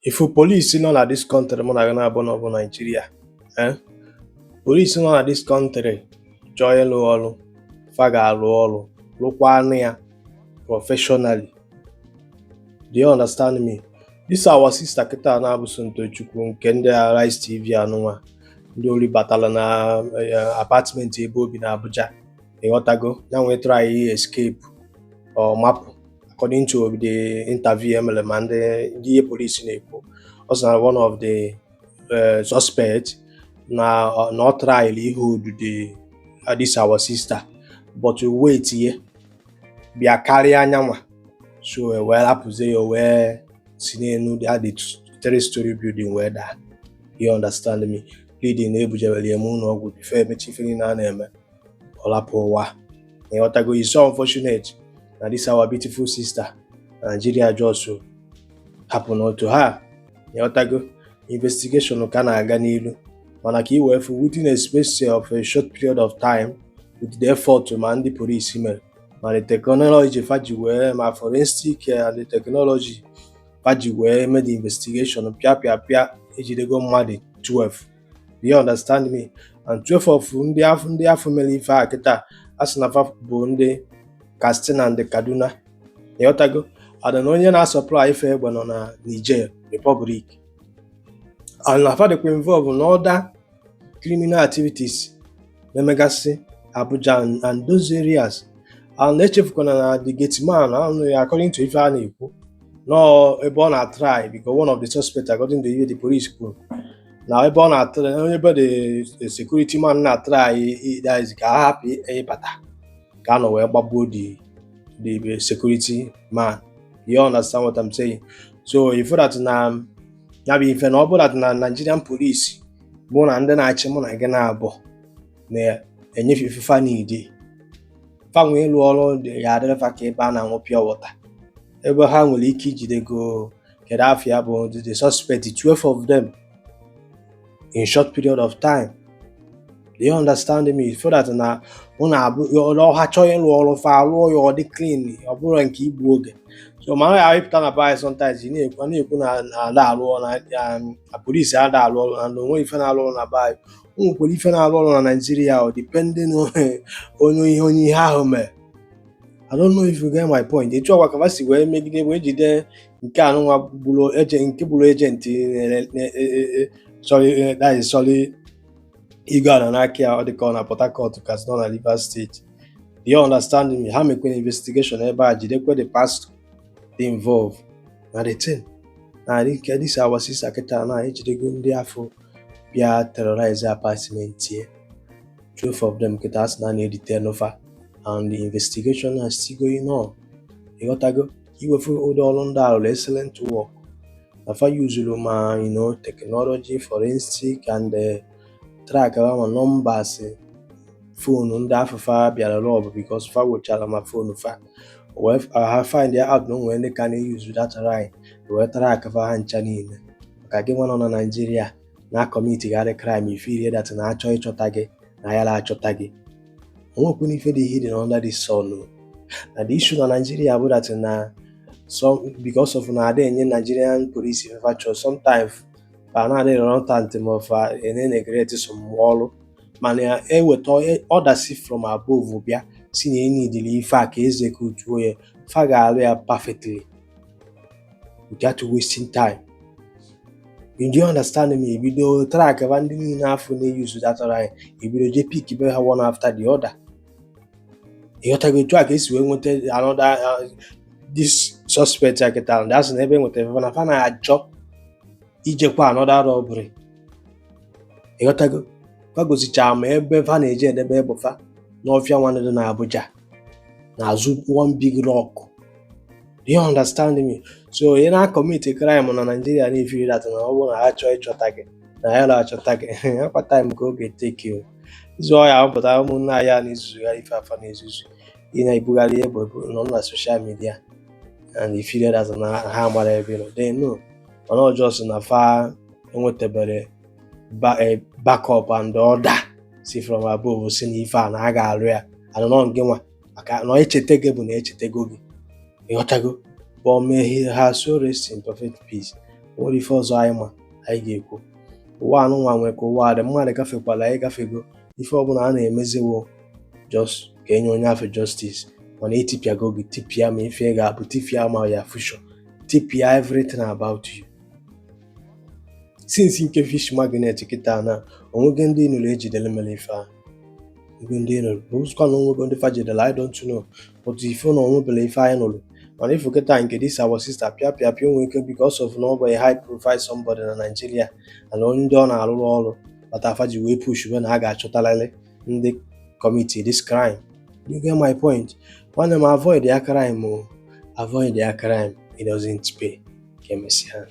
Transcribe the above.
Ifu police nọ na this country mụ na gị na-abụ na ọ bụ Nigeria, eh? Police nọ na this country chọọ ịlụ ọrụ, fa ga-alụ ọrụ, lụkwanụ ya professionally. Do you understand me? This our sister kịta na-abụ Somtochukwu nke ndị Arise TV anụnwa, ndị ori batara na apartment ebe o bi na Abuja, ịghọtago? Ya nwee try escape or mapụ. According to the interview emere, ma ndị ihe police na-ekwu, ọ sị na one of the suspect na ọ try hold the this our sister, but wait, ye bịa karịa anyanwa, so e wee rapụzie ya, o wee si n'elu the three-story building wee daa. You understand me? Leading na ebujewere ya ụlọ ọgwụ before emechi ife niile a na-eme, ọ rapụ ụwa, ịghọtago? It's so unfortunate na this our beautiful sister, Nigeria just happen to her, ịghọtago? Investigation ka na-aga n'ilu, mana ka i wee fụ, within a space of a short period of time, with the effort ma ndị police mere, ma the technology fa ji wee, ma forensic and the technology fa ji wee mee the investigation, pịa pịa pịa, ejidego mmadụ 12. Do you understand me? And 12 of ndị afọ mere ife a kịta, a sị na fa bụ ndị Katsina and Kaduna, ịghọtago? And na onye na-asupply ife egbe nọ na Niger Republic, and na fa dịkwa involve na other criminal activities na-emegasị Abuja and those areas. And echefukwana na the gate man ahụ, according to ife a na-ekwu, nọọ ebe ọ na-try, because one of the suspects, according to ihe the police kwuru, na ebe ọ na-atry, onye ebe the security man na-atry, that is, ka ha hapụ ịbata, ka a nọ wee gbagbuo the security man. You understand what I'm saying? So you feel that na ya bụ ife na ọ bụrụ that na Nigerian police bụ na ndị na-achị mụ na gị na-abụ na-enyefe ife fa n'idi fa nwee ịlụ ọrụ dị ya adịrị fa ka ebe a na-aṅụ pure water, ebe ha nwere ike ijidego, kedu afọ bụ the suspect, 12 of them in short period of time. Do you understand me? So that na ọ na-abụ ọha chọọ ịlụ ọrụ, fa alụọ ya, ọ dị clean, ọ bụrụ nke igbu oge. So mana ya ịpụta na be anyị, sometimes ị na-ekwu na ada alụ ọrụ na polisi ada alụ ọrụ, na onwe ife na-alụ ọrụ na be anyị. O nwekwara ife na-alụ ọrụ na Nigeria, ọ depending onye ihe onye ihe ahụ mere. I don't know if you get my point. Etu ọkwa ka si wee megide wee jide nke anụnwa gburu agent, nke gburu agent sorry, that is, sorry, igo ala n'aka ya, ọ dị ka ọ na Port Harcourt, ka nọ na Rivers State. Do you understand me? Ha mekwere investigation ebe a, jidekwe the pastor dị involved na the thing. Na nke this our sister kịta na ejidego ndị afọ bịa terrorize apartment ya, 12 of them kịta, asị na na-edetain fa and the investigation is still going on, ịghọtago? Iwefu ụdị ọrụ ndị a rụrụ, excellent work na fa yuzuru, ma technology, forensic and track ma numbers phone ndị afụfa bịara rob, because fa wechara ma phone fa, wee ha find out na o nwere ndị ka na-eyuzu that line, wee track fa ha ncha niile. Maka gị nwa nọ na Nigeria na commit gharị crime, ife that na achọ ịchọta gị na ya achọta gị, onwekwana ife dị hidden under the sun o. Na the issue na Nigeria bụ that na some, because of na ada enye Nigerian police ife fa chọrọ, sometimes fa na-adị reluctant ma fa na-neglect some ọrụ, mana eweta order si from above bịa, si na enidili ife a ka execute ya, fa ga-arụ ya perfectly without wasting time. Do you understand me? Ebido track ba ndị niile afọ na-eyuzu that line, ebido jee pick be ha one after the other, ịghọtago? Etu a ka esi wee nweta another this suspect a kịta. Ndị asị na ebe enwetara fa na fa na-achọ ijekwa another robbery, ịghọtago? Fa gosicha ma ebe fa na-eje edebe egbe fa n'ọfịa nwanne dị na Abuja, n'azụ one big rock. Do you understand me? So ị na-commit crime na Nigeria na-efiri that na ọ bụrụ na ha chọọ ịchọta gị na ya na-achọta gị, akwa time ka ọ ga-eteki o. Izu ọya apụta, ụmụnne anyị a na-ezuzugharị ife afa na-ezuzu, ị na-ebugharị egbe nọ na social media and ifiri that na ha mara ebe ị nọ, they know, mana ọ just na fa enwetabere backup and order si from above, si na ife a na a ga-alụ ya, and nọ gị nwa maka na echeta gị bụ na echetego gị, ịghọtago? But may he her soul rest in perfect peace. O nwere ife ọzọ anyị ma anyị ga-ekwu. Ụwa anụnwa nwe ka ụwa dị, mmadụ gafekwala, anyị gafego. Ife ọbụla a na-emeziwo just ka enye onye afọ justice, mana etipịago gị, tipịa ma ife ị ga-abụ, tipịa ma ya future, tipịa everything about you. Since nke fish magnet kịta na onwego ndị nụrụ ejidere mere ife ahụ, onwego ndị nụrụ bụzikwa na onwego ndị fajidere, I don't know, but ife na onwebele ife anyị nụrụ. Mana ifu kịta nke this our sister, pịa pịa pịa, onwe ike because of na ọ bụ a high profile somebody na Nigeria and onye ndị ọ na-arụrụ ọrụ kpata afa ji wee push na a ga-achọtarịrị ndị commit this crime. You get my point? Nwanne m, avoid ya crime o, avoid ya crime, it doesn't pay. Ka emesịa.